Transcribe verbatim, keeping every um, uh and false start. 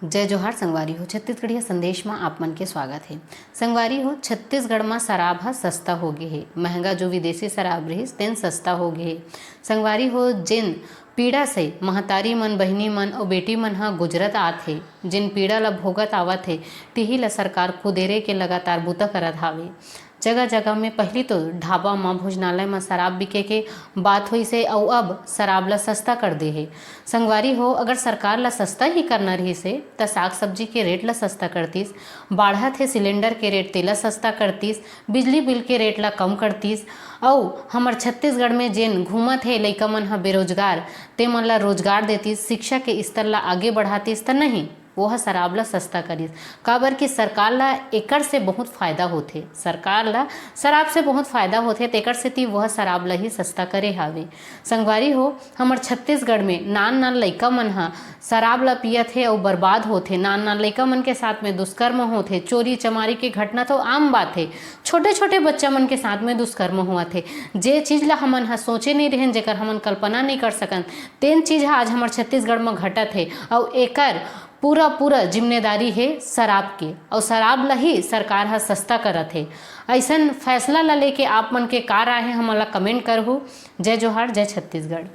जय जोहार संगवारी हो, छत्तीसगढ़िया संदेश म आप मन के स्वागत हे। संगवारी हो, छत्तीसगढ़ म शराब ह सस्ता हो गे हे। महंगा जो विदेशी शराब रहिस, तेन सस्ता हो गे हे। संगवारी हो, जेन पीड़ा से महतारी मन, बहिनी मन अउ बेटी मन ह गुजरत आत हे, जेन पीड़ा ल भोगत आवत हे, तिही ल सरकार कुदेरे के लगातार बूता करत हावे। जगह-जगह में पहिली तो ढाबा म, भोजनालय म शराब बिके के बात होइस हे, अउ अब शराब ल सस्ता कर दे हे। संगवारी हो, अगर सरकार ल सस्ता ही करना रहिस हे, त साग सब्जी के रेट ल सस्ता करतिस, बाढ़त हे सिलेंडर के रेट, तेला सस्ता करतिस, बिजली बिल के रेट ल कम करतिस, अउ हमर छत्तीसगढ़ में जेन घूमत हे लइका मन ह बेरोजगार, ते मन ल रोजगार देतिस, शिक्षा के स्तर ल आगे बढ़ातिस, त नहीं, वो ह शराब ल सस्ता करिस। काबर कि सरकार ल एकर से बहुत फायदा होथे, सरकार ल शराब से बहुत फायदा होथे, तेकर सेती वह शराब ल ही सस्ता करे हावे। संगवारी हो, हमर छत्तीसगढ़ में नान नान लइका मन ह शराब ल पियत हे अउ बर्बाद होथे। नान नान लइका मन के साथ में दुष्कर्म होथे, चोरी चमारी के घटना तो आम बात हे। छोटे छोटे बच्चा मन के साथ में दुष्कर्म होवत हे। जे चीज ल हमन ह सोचे नहीं रहेन, जेकर हमन कल्पना नहीं कर सकन, तेन चीज ह आज हमर छत्तीसगढ़ म घटत हे। अउ एकर पूरा पूरा जिम्मेदारी हे शराब के, अउ शराब ल ही सरकार ह सस्ता करत हे। अइसन फैसला ल लेके आप मन के का राय हे, हमन ल कमेंट करहू। जय जोहार, जय छत्तीसगढ़।